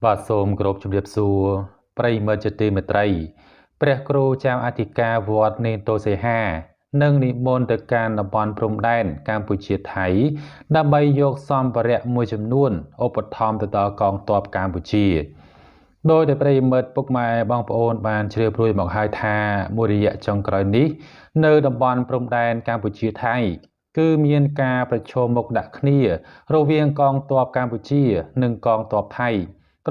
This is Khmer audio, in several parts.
បាទសូមគោរពជំរាបសួរប្រិយមិត្តជាទីមេត្រីព្រះគ្រូចៅអធិការវត្តនេនតោសីហានឹងនិមន្តទៅកាន់តំបន់ព្រំដែនកម្ពុជាថៃដើម្បីយកសម្ភារៈមួយចំនួនឧបត្ថម្ភទៅដល់កងទ័ពកម្ពុជាដោយដែលប្រិយមិត្តពុកម៉ែបងប្អូនបានជ្រាបរួចមកហើយថាមួយរយៈចុងក្រោយនេះនៅតំបន់ព្រំដែនកម្ពុជាថៃគឺមានការប្រឈមមុខដាក់គ្នារវាងកងទ័ពកម្ពុជានិងកងទ័ពថៃ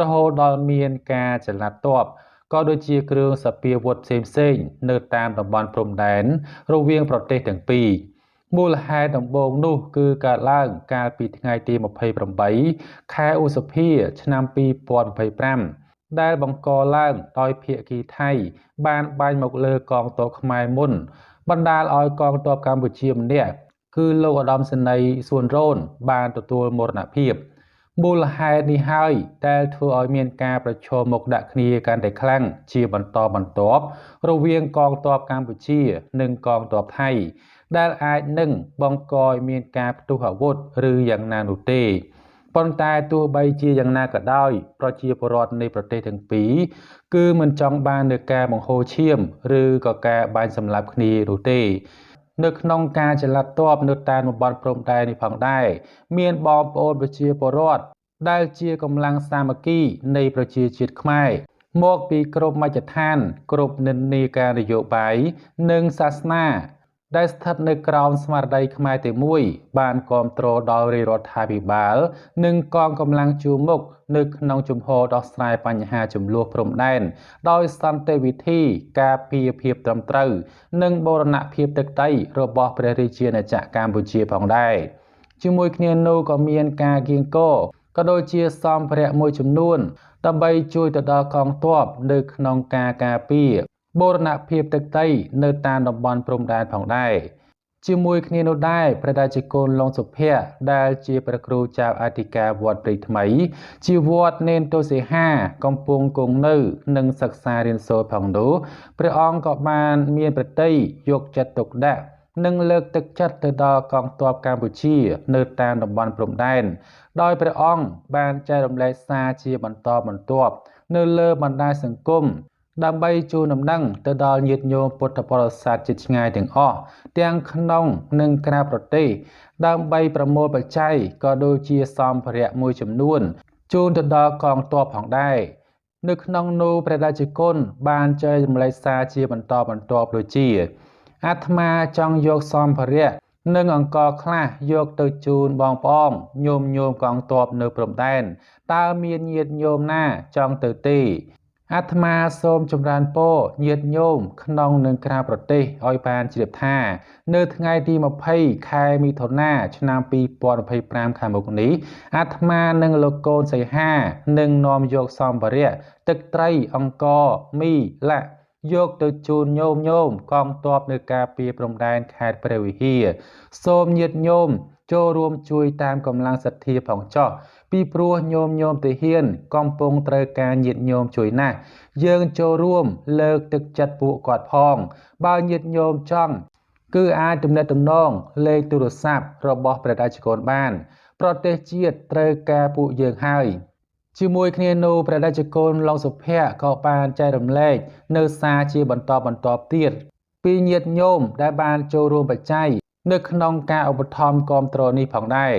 រហូតដល់មានការចល័តទ័ពក៏ដូចជាគ្រឿងសព្វាវុធផ្សេងៗនៅតាមតំបន់ព្រំដែនរវាងប្រទេសទាំងពីរមូលហេតុដំបូងនោះគឺកើតឡើងកាលពីថ្ងៃទី28ខែឧសភាឆ្នាំ2025ដែលបង្កឡើងដោយភាគីថៃបានបាញ់មកលើកងទ័ពខ្មែរមុនបណ្ដាលឲ្យកងទ័ពកម្ពុជាម្នាក់គឺលោកឧត្តមសេនីយ៍សួនរ៉ូនបានទទួលមរណភាពមូលហេតុនេះហើយដែលធ្វើឲ្យមានការប្រឈមមុខដាក់គ្នាកាន់តែខ្លាំងជាបន្តបន្ទាប់រវាងកងទ័ពកម្ពុជានិងកងទ័ពថៃដែលអាចនឹងបង្កឲ្យមានការផ្ទុះអាវុធឬយ៉ាងណានោះទេប៉ុន្តែទោះបីជាយ៉ាងណាក៏ដោយប្រជាពលរដ្ឋនៃប្រទេសទាំងពីរគឺមិនចង់បាននូវការបង្ហូរឈាមឬក៏ការបាញ់សម្លាប់គ្នានោះទេនៅក្នុងការចល័តទ័ពនៅតាមតំបន់ព្រំដែននេះផងដែរមានបងប្អូនប្រជាពលរដ្ឋដែលជាកម្លាំងសាមគ្គីនៃប្រជាជាតិខ្មែរមកពីគ្រប់មជ្ឈដ្ឋានគ្រប់និន្នាការនយោបាយនិងសាសនាដែលស្ថិតនៅក្រោមស្មារតីខ្មែរតែមួយបានគាំទ្រដល់រាជរដ្ឋាភិបាលនិងកងកម្លាំងជួរមុខនៅក្នុងជំហរដោះស្រាយបញ្ហាជម្លោះព្រំដែនដោយសន្តិវិធីការពារភាពត្រឹមត្រូវនិងបូរណភាពទឹកដីរបស់ព្រះរាជាណាចក្រកម្ពុជាផងដែរជាមួយគ្នានោះក៏មានការគៀងគរក៏ដូចជាសម្ភារៈមួយចំនួនដើម្បីជួយទៅដល់កងទ័ពនៅក្នុងការការពារបូរណភាពទឹកដីនៅតាមតំបន់ព្រំដែនផងដែរជាមួយគ្នានោះដែរព្រះតេជគុណឡុងសុភ័ក្រដែលជាព្រះគ្រូចៅអធិការវត្តព្រៃថ្មីជាវត្តនេនតោសីហាកំពុងគង់នៅនិងសិក្សារៀនសូត្រផងនោះព្រះអង្គក៏បានមានប្រតិយយកចិត្តទុកដាក់និងលើកទឹកចិត្តទៅដល់កងទ័ពកម្ពុជានៅតាមតំបន់ព្រំដែនដោយព្រះអង្គបានចែករំលែកសារជាបន្តបន្ទាប់នៅលើបណ្ដាញសង្គមដើម្បីជូនដំណឹងទៅដល់ញាតិញោមពុទ្ធបរិស័ទជិតឆ្ងាយទាំងអស់ទាំងក្នុងនិងក្រៅប្រទេសដើម្បីប្រមូលបច្ច័យក៏ដូចជាសម្ភារៈមួយចំនួនជូនទៅដល់កងទ័ពផងដែរនៅក្នុងនោះព្រះតេជគុណបានចែករំលែកសារជាបន្តបន្ទាប់ដូចជាអាត្មាចង់យកសម្ភារៈនិងអង្ករខ្លះយកទៅជូនបងប្អូនញោមញោមកងទ័ពនៅព្រំដែនតើមានញាតិញោមណាចង់ទៅទេអាត្មាសូមចម្រើនពរញាតិញោមក្នុងនិងក្រៅប្រទេសឲ្យបានជ្រាបថានៅថ្ងៃទី20ខែមិថុនាឆ្នាំ2025ខាងមុខនេះអាត្មានិងលោកកូនសីហានឹងនាំយកសម្ភារៈទឹកត្រីអង្ករមីឡាក់យកទៅជូនញោមញោមកងទ័ពនៅការពារព្រំដែនខេត្តព្រះវិហារសូមញាតិញោមចូលរួមជួយតាមកម្លាំងសទ្ធាផងចុះពីព្រោះញោមញោមទាហានកំពុងត្រូវការញាតិញោមជួយណាស់យើងចូលរួមលើកទឹកចិត្តពួកគាត់ផងបើញាតិញោមចង់គឺអាចទំនាក់ទំនងលេខទូរស័ព្ទរបស់ព្រះតេជគុណបានប្រទេសជាតិត្រូវការពួកយើងហើយជាមួយគ្នានោះព្រះតេជគុណឡុងសុភ័ក្រក៏បានចែករំលែកនៅសារជាបន្តបន្ទាប់ទៀតពីញាតិញោមដែលបានចូលរួមបច្ច័យនៅក្នុងការឧបត្ថម្ភគាំទ្រនេះផងដែរ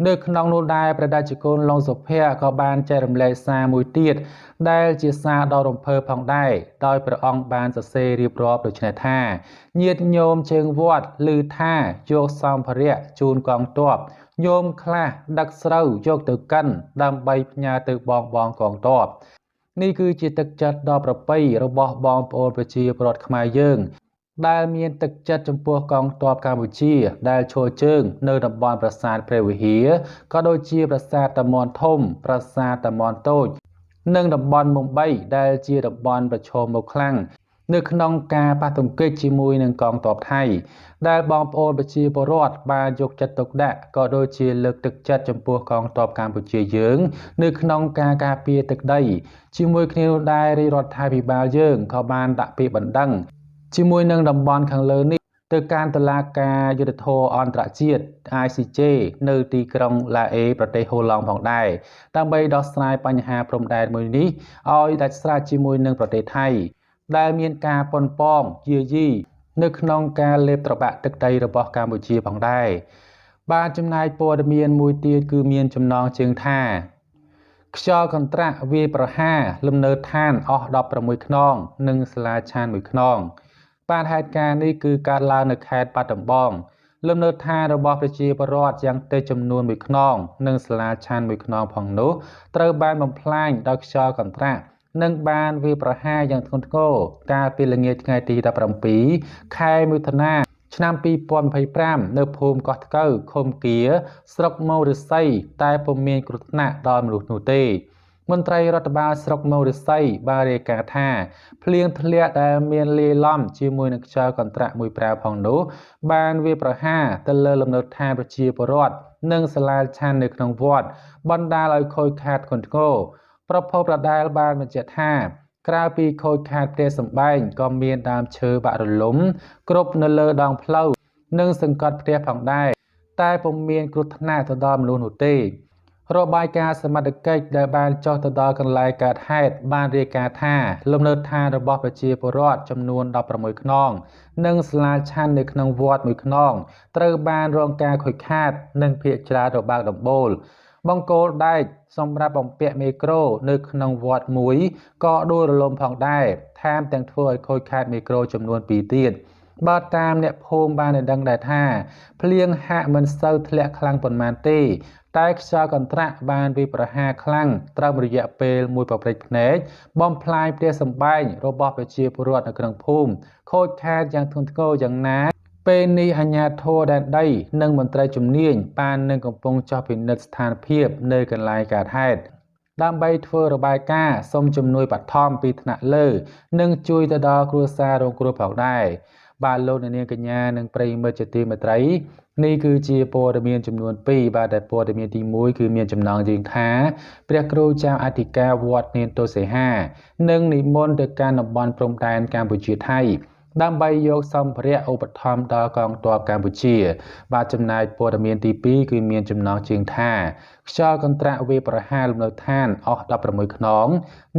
នៅក្នុងនោះដែរព្រះតេជគុណឡុងសុភ័ក្រក៏បានចែករំលែកសារមួយទៀតដែលជាសារដ៏រំភើបផងដែរដោយព្រះអង្គបានសរសេររៀបរាប់ដូចនេះថាញាតិញោមជើងវត្តឮថាយកសម្ភារៈជូនកងទ័ពញោមខ្លះដឹកស្រូវយកទៅកិនដើម្បីផ្ញើទៅបងបងកងទ័ពនេះគឺជាទឹកចិត្តដ៏ប្រពៃរបស់បងប្អូនប្រជាពលរដ្ឋខ្មែរយើងដែលមានទឹកចិត្តចំពោះកងទ័ពកម្ពុជាដែលឈរជើងនៅតំបន់ប្រាសាទព្រះវិហារក៏ដូចជាប្រាសាទតាមាន់ធំប្រាសាទតាមាន់តូចនិងតំបន់មុំ3ដែលជាតំបន់ប្រឈមមុខខ្លាំងនៅក្នុងការប៉ះទង្គិចជាមួយនឹងកងទ័ពថៃដែលបងប្អូនប្រជាពលរដ្ឋបានយកចិត្តទុកដាក់ក៏ដូចជាលើកទឹកចិត្តចំពោះកងទ័ពកម្ពុជាយើងនៅក្នុងការការពារទឹកដីជាមួយគ្នានោះដែររាជរដ្ឋាភិបាលយើងក៏បានដាក់ពាក្យបណ្ដឹងជាមួយនឹងតំបន់ខាងលើនេះ ទៅកាន់តុលាការយុត្តិធម៌អន្តរជាតិ ICJ នៅទីក្រុងឡាអេប្រទេសហូឡង់ផងដែរ ដើម្បីដោះស្រាយបញ្ហាព្រំដែនមួយនេះឲ្យដាច់ស្រេចជាមួយនឹងប្រទេសថៃ ដែលមានការប៉ុនប៉ងយាយីនៅក្នុងការលេបត្របាក់ទឹកដីរបស់កម្ពុជាផងដែរ។ បាទចំណែកព័ត៌មានមួយទៀតគឺមានចំណងជើងថា ខ្យល់កន្ត្រាក់វាយប្រហារលំនៅឋានអស់16ខ្នង និងសាលាឆាន1ខ្នង។ បាទហេតុការណ៍នេះគឺកើតឡើងនៅខេត្តបាត់ដំបង លំនៅឋានរបស់ប្រជាពលរដ្ឋយ៉ាងតិចចំនួន1ខ្នង និងសាលាឆាន1ខ្នងផងនោះ ត្រូវបានបំផ្លាញដោយខ្យល់កន្ត្រាក់ និងបានវាយប្រហារយ៉ាងធ្ងន់ធ្ងរកាលពីល្ងាចថ្ងៃទី17ខែមិថុនាឆ្នាំ2025នៅភូមិកោះថ្កូវឃុំគៀស្រុកមោរិស័យ តែពុំមានគ្រោះថ្នាក់ដល់មនុស្សនោះទេ។ មន្ត្រីរដ្ឋបាលស្រុកមោរិស័យបានរាយការណ៍ថា ភ្លៀងធ្លាក់ដែលមានលាយឡំជាមួយនឹងខ្យល់កន្ត្រាក់មួយប្រាវផងនោះ បានវាយប្រហារទៅលើលំនៅឋានប្រជាពលរដ្ឋនិងសាលាឆាន់នៅក្នុងវត្ត បណ្ដាលឲ្យខូចខាតធ្ងន់ធ្ងរ។ ប្រភពដដែលបានបញ្ជាក់ថា ក្រៅពីខូចខាតផ្ទះសម្បែង ក៏មានដើមឈើបាក់រលំគ្រប់នៅលើដងផ្លូវនិងសង្កត់ផ្ទះផងដែរ តែពុំមានគ្រោះថ្នាក់ទៅដល់មនុស្សនោះទេ។ របាយការណ៍សមត្ថកិច្ចដែលបានចុះទៅដល់កន្លែងកើតហេតុបានរាយការណ៍ថា លំនៅឋានរបស់ប្រជាពលរដ្ឋចំនួន16ខ្នង និងសាលាឆាន់នៅក្នុងវត្តមួយខ្នង ត្រូវបានរងការខូចខាត និងភាគច្រើនរបើកដំបូល។ បង្គោលដែកសម្រាប់បំពាក់មីក្រូនៅក្នុងវត្តមួយក៏ដួលរលំផងដែរ ថែមទាំងធ្វើឲ្យខូចខាតមីក្រូចំនួន2ទៀត។ បើតាមអ្នកភូមិបានឲ្យដឹងដែរថា ភ្លៀងហាក់មិនសូវធ្លាក់ខ្លាំងប៉ុន្មានទេ តែខ្យល់កន្ត្រាក់បានវាយប្រហារខ្លាំងត្រឹមរយៈពេលមួយប្រព្រឹត្តភ្នែក បំផ្លាញផ្ទះសម្បែងរបស់ប្រជាពលរដ្ឋនៅក្នុងភូមិខូចខាតយ៉ាងធ្ងន់ធ្ងរយ៉ាងណា ពេលនេះអាជ្ញាធរដែនដីនិងមន្ត្រីជំនាញបាននឹងកំពុងចុះពិនិត្យស្ថានភាពនៅកន្លែងកើតហេតុ ដើម្បីធ្វើរបាយការណ៍សុំជំនួយបឋមពីថ្នាក់លើ និងជួយទៅដល់គ្រួសាររងគ្រោះផងដែរ។ បាទលោកអ្នកនាងកញ្ញានិងប្រិយមិត្តជាទីមេត្រី នេះគឺជាព័ត៌មានចំនួន2។ បាទតែព័ត៌មានទី1គឺមានចំណងជើងថា ព្រះគ្រូចៅអធិការវត្តនានទសីហានឹងនិមន្តទៅកាន់តំបន់ព្រំដែនកម្ពុជាថៃ ដើម្បីយកសម្ភារៈឧបត្ថម្ភដល់កងទ័ពកម្ពុជា។ បាទចំណែកព័ត៌មានទី2គឺមានចំណងជើងថា ខ្យល់កន្ត្រាក់វាយប្រហារលំនៅឋានអស់16ខ្នង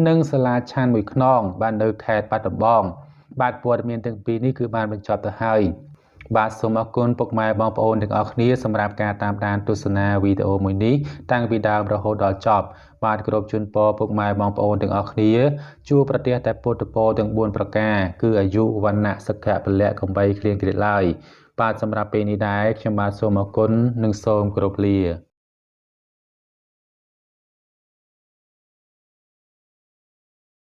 និងសាលាឆាន់មួយខ្នង បាននៅខេត្តបាត់ដំបង។ បាទព័ត៌មានទាំងពីរនេះគឺបានបញ្ចប់ទៅហើយ។ បាទសូមអរគុណពុកម៉ែបងប្អូនទាំងអស់គ្នាសម្រាប់ការតាមដានទស្សនាវីដេអូមួយនេះតាំងពីដើមរហូតដល់ចប់។ បាទគោរពជូនពរពុកម៉ែបងប្អូនទាំងអស់គ្នាជួបប្រទះតែពុទ្ធពរទាំង4ប្រការ គឺអាយុវណ្ណៈសុខៈពលៈកំបីគ្លៀងគ្លាតឡើយ។ បាទសម្រាប់ពេលនេះដែរខ្ញុំបាទសូមអរគុណនិងសូមគោរពលា។